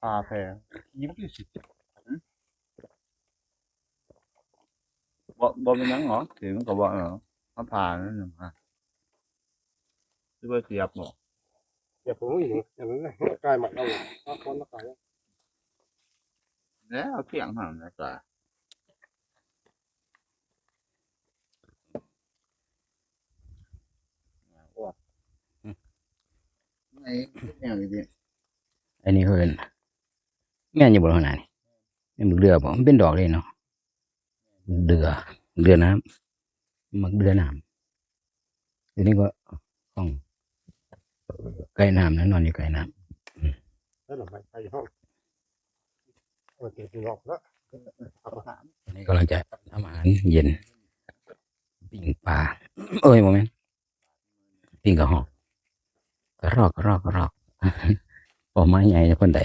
ຜ່າແພງ ອີ່ບໍ່ຄືຊິ ບໍ່ ບໍ່ເປັນຫຍັງຫຣອກ ຊິມັນກໍບໍ່ເອົາ ມາຜ່ານັ້ນນະ ຊິບໍ່ສຽບບໍ່? ສຽບບໍ່ມີຫຍັງ ອັນນັ້ນນະ ກາຍມັກເອົາ ມາຄົນມາຂາຍ ແລ້ວເອົາທ່ຽງຫັ້ນນະກາຍ. ແນວນີ້ຕິ ອັນນີ້ເອີ້ນ ແມ່ນຢູ່ບໍ່ຫັ້ນນະນີ້? ແມ່ນບັກເດືອບໍ່? ມັນເປັນດອກເດ້ເນາະ ເດືອ ເດືອນ້ຳ ໝາກເດືອນ້ຳ. ດຽວນີ້ກໍຂອງໃກ້ນ້ຳນະ ນອນຢູ່ໃກ້ນ້ຳ. ອັນນີ້ກຳລັງຈະທຳອາຫານເຢັນ ປີ້ງປາ ເອີຍ ບໍ່ແມ່ນ ປີ້ງກະຮອກ ກະຮອກ ກະຮອກ ກະຮອກ ພໍໄມ້ໃຫຍ່ປານໃດ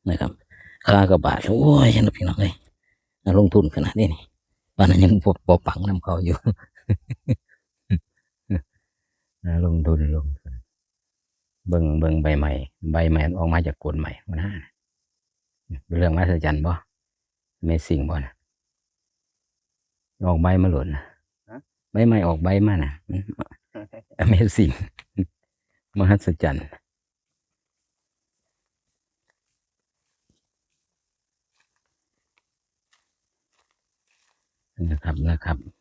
ນະຄັບ. ຄາກະບາດ ໂອ້ຍ ພີ່ນ້ອງເອີຍ ນາລົງທຶນຂະໜາດນີ້ນີ້ ປານນັ້ນຍັງບໍ່ ບໍ່ປັງນຳເຂົາຢູ່ ນາລົງທຶນ ລົງທຶນ. ເບິ່ງ ເບິ່ງໃບໃໝ່ ໃບໃໝ່ອອກມາຈາກກົ້ນໃໝ່ ມັນຫາ ເປັນເລື່ອງມະຫັດສະຈັນບໍ່? Amazing ບໍ່ນະ? ອອກໃບມາໂລດນະ ຮະ? ໃບໃໝ່ອອກໃບມານະ Amazing ມະຫັດສະຈັນ. ນະຄັບ ນະຄັບ